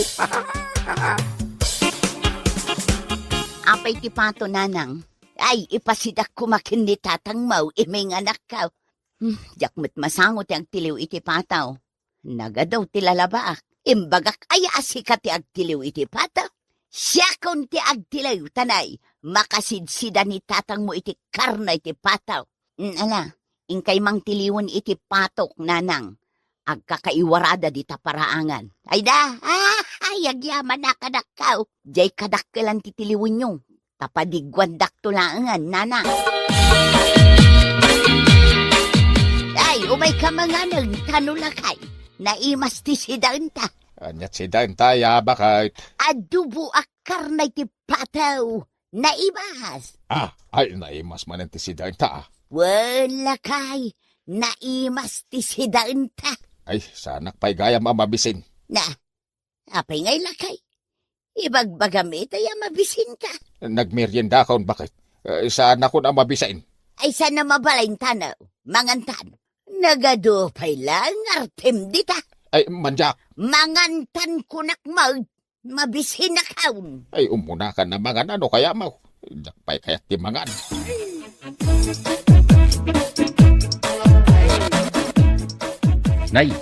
Apay ti pato, nanang? Ay, ipasidak koma ken ni tatang mo, imay nga anakko. Hmm, diak met masango ti agtiliw iti pato. Nagadu ti lalabaak. Imbagak aya a sika ti agtiliw iti pato? Siakon ti agtiliw, ta nay, makasidsida ni tatang mo iti karne iti pato. Mm, ala, inkay mangtiliwen iti patok, nanang. Agkakaiwarada dita paraangan. Ay da, ah, ay, agyaman a kadakkaw. Jay kadakkelan ti tiliwenyo. Ta padigguandakto laengen, nanang. Ay, umay ka manganen, ta no lakay. Naimas ti sidaenta. Aniat sidaenta, ya, baket? Adobo a karne ti pato. Naimas. Ah, ay, naimas manen ti sidaenta, ah. Wen, lakay, naimas ti sidaenta. Ay, saanak pay gayam a mabisin. Na, apay ngay, lakay? Ibagbagam ita ya mabisinka. Nagmeriendakon, baket? Eh, saanakon a mabisin. Ay, saan a mabalin, tano? Mangantan. Nagadu pay lang artem dita. Ay, mandiak. Mangantan kunak mo. Mabisinakon. Ay, umuna ka na mangan, ano kaya mo? Diak pay kayat ti mangan. Nay,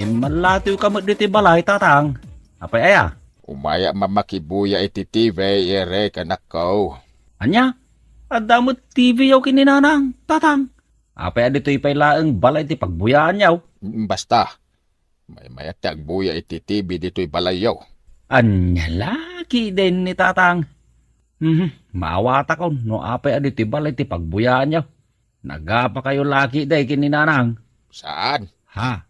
immallatiw ka met ditoy balay, tatang. Apay aya? Umaya mamakibuya iti T V, Eric, anakko. Ania? Adda met T V yaw ken ni nanang, tatang. Apay a ditoy pay laeng balay ti pagbuyaanyaw? Basta, maymayat ti agbuya iti T V ditoy balayyo. Ania la ketdin ni tatang? Mhm, maawatakon no apay a ditoy balay ti pagbuyaanyaw. Nagapakayo la ketdi ken ni nanang? Saan. Ha?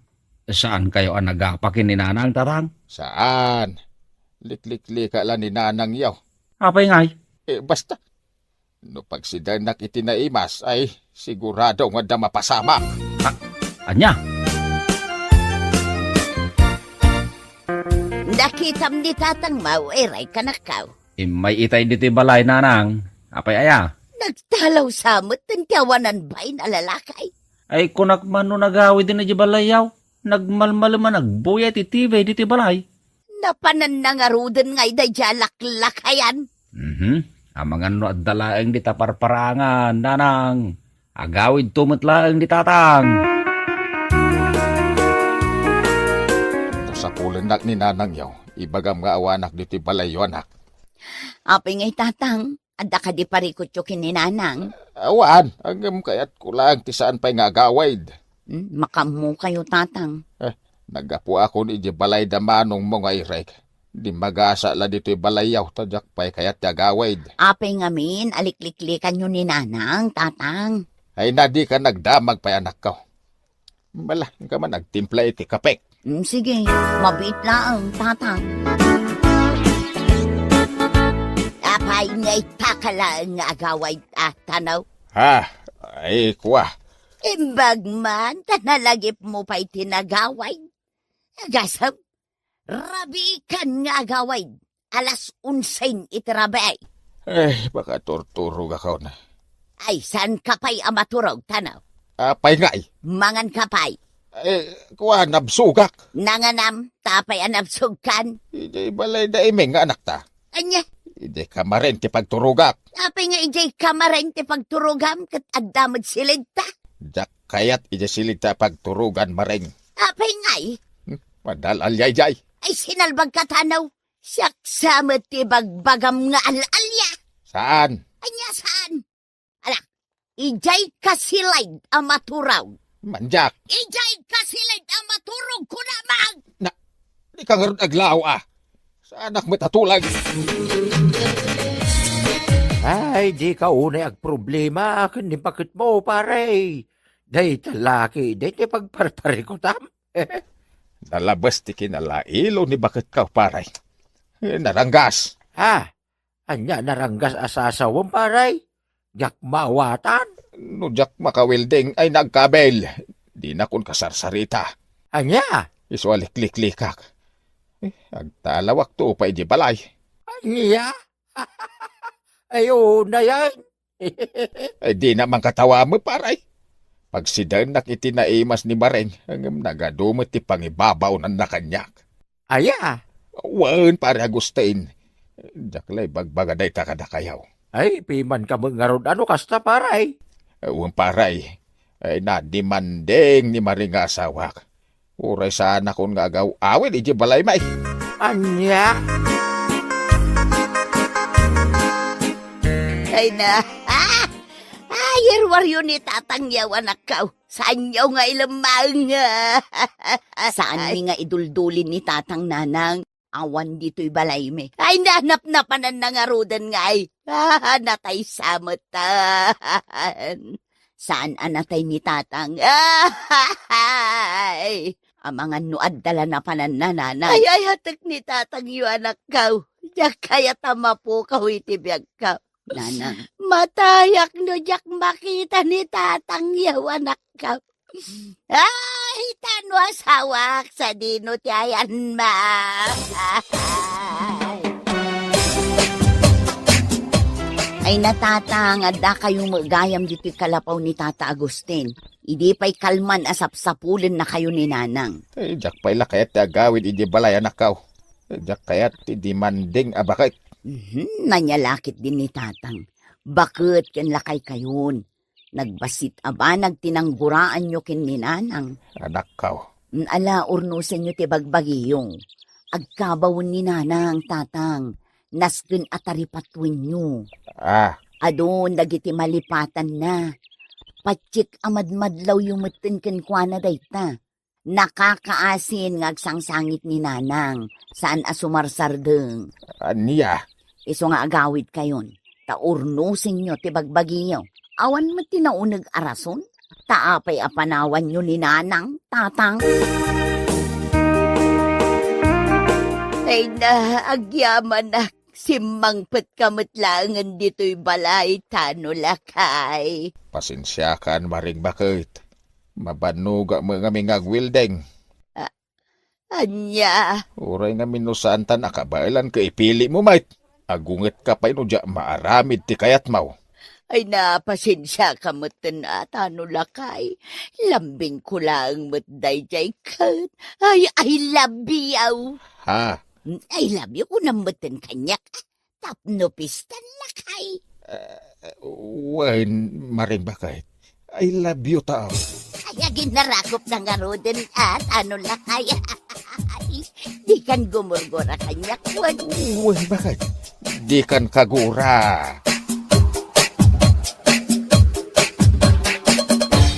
Saankayo a nagapa ken ni nanang, tatang? Saan. Likliklika la ni nanangyo. Apay ngay? Eh, basta. No pagsidaennak iti naimas, ay sigurado nga adda mapasamak. A-, ania? Nakitam ni tatang mo, Eric, anakko. Immay itay ditoy balay, nanang. Apay aya? Nagtalaw sa met ti awanan bain a lalaki. Ay, kunak man no nagawid idiay balayyaw. Nagmalmalem a nagbuya iti T V ditoy balay. Napanan na ngaruden nga ida diay laklakayan. Mhm. Amangan no adda laeng dita parparangan, nanang. Agawidto met laeng ni tatang. No sapulennak ni nanangyo, ibagam nga awanak ditoy balayyo, anak. Apay ngay, tatang? Adda kadi parikutyo ken ni nanang? Awan, ngem kayatko laeng ti saan pay nga agawid. Hmm, makaammokayo, tatang. Eh, naggapuakon idiay balay da manongmo nga Eric. Dimmagasa la ditoy balayyaw, ta diak pay kayat ti agawid. Apay ngamin a likliklikanyo ni nanang, tatang? Ay, na dika nagdamag pay, anakko. Bala, ka man agtimpla iti kapek. Mm, sige, mabiit laeng, tatang. Apay nga ita ka laeng nga agawid, a, tano? Ha? Ay, kua. Imbag man, ta nalagipmo pay ti nagawid. Agasem, rabiikan nga agawid. Alas onse iti rabii. Ay, makaturturogakon. Ay, saanka pay a maturog, tano? Apay ngay? Manganka pay. Eh, kua, nabsogak. Nanganam, ta apay a nabsogkan? Idiay balay da Iming nga anakta. Ania? Idiay kamaren ti pagturogak. Apay nga idiay kamaren ti pagturogam ket adda met silidta? Diak kayat idiay silidta a pagturogan, Maring. Apay ngay? Hmm, madal-alia idiay. Ay, sinalbagka tanaw. Siak sa met ti bagbagam nga al-alia. Saan? Ania saan? Ala, idiay kasilid a maturog. Mandiak. Idiay kasilid a maturog, kunam. Na, di ka ngarud aglaaw, a. Saanak met a tulag. Ay, di ka unay agproblema ken ni baketmo, pare. Dayta laki, dayta pagparparikutam. Nalabes ti kinalailo ni baketko, pare. Eh, naranggas. Ha? Ania naranggas a sasawem, pare? Diak maawatan. No diak makawelding ay nagkabil. Dinakon kasarsarita. Ania? Isu a likliklikak. Eh, agtalawak to pa idi balay. Ania? Ay, una yan. Ay, dina man katawa mo, pare. Pagsidaennak iti naimas ni Maring, ngem nagadu met ti pangibabaonanna kaniak. Aya? Wen, pare Agustin. Diak la ibagbaga dayta kadakayo. Ay, pimanka met ngarud a no kasta, pare. Wen, pare. Ay, nadimanding ni Maring nga asawak. Uray saanakon nga agaw-awid iti balaymi. Ania? Ay na. Ah! Ay, irwaryo ni tatangyo, anakko. Saanyo nga ilemmaeng. Saanmi nga iduldulin ni tatang, nanang. Awan ditoy balaymi. Ay, nanapnapananna ngaruden ngay. Ah, natay sa metten. Saan a natay ni tatang? Ay, amangan no adda la napananna, nanang. Ay, ayatek ni tatangyo, anakko. Diak kayat a mapukaw iti biagko. Nanang. Matayak no diak makita ni tatangyo, anakko. Ay, ta no asawak, sadino ti ayanma? Ay, natatang, adda kayo met gayam ditoy kalapaw ni Tata Agustin. Idi pay kalman a sapsapulenna kayo ni Nanang. Eh, diak pay la kayat ti agawid idi balay, anakko. Eh, diak kayat ti dimanding a baket. Mhm, nanyalakit din ni Tatang. Baket ken lakay kayon. Nagbassit a banag ti nangguraanyo ken ni Nanang. Anakko. Ala, urnosenyo ti bagbagiyo. Agkabawen ni Nanang, Tatang. Nasken a taripatuenyo. Ah. Adun dagiti malipatanna. Patiek a madmadlawyo metten kenkuana dayta. Nakakaasin nga agsangsangit ni Nanang, saan a sumarsardeng. Ania? Isu nga agawid kayon, ta urnosenyo ti bagbagiyo. Awan met ti nauneg a rason, ta apay a panawanyo ni Nanang, Tatang? Ay na, agyamanak, simmangpetka met laengen ditoy balay, ta no lakay. Pasensiakan, Maring Baket. Mabannoga met ngamin nga agwelding. A-, ania? Uray ngamin no saanta nakabaelan ket ipili mo met. Agungetka pay no diak maaramid ti kayatmo. Ay, napasensiaka metten a, ta no lakay. Lambingko laeng met daydiay ket. Ay, I love you. Ha? I love you, kunam metten kaniak. Tapno pistan, lakay. Eh, wen, Maring Baket. I love you, tao. Ay, aginarakop na ngaruden, a, ta no lakay. Dikan gumurgura kaniak, wen. Wen, Baket. Dikan kagura.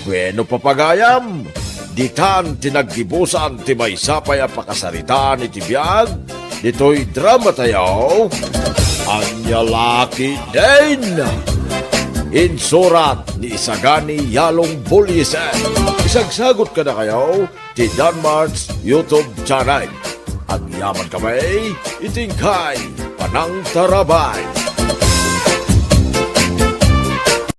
Bueno, papagayam, ditan ti naggibusan ti maysa pay a pakasaritaan iti biag ditoy drama tayo, Ania La Ketdin. Insurat ni Isagani Yalong Bulyesen. Isagsagot kadakayo ti Danmart's YouTube channel. Agyaman kami iti inkay panangtarabay.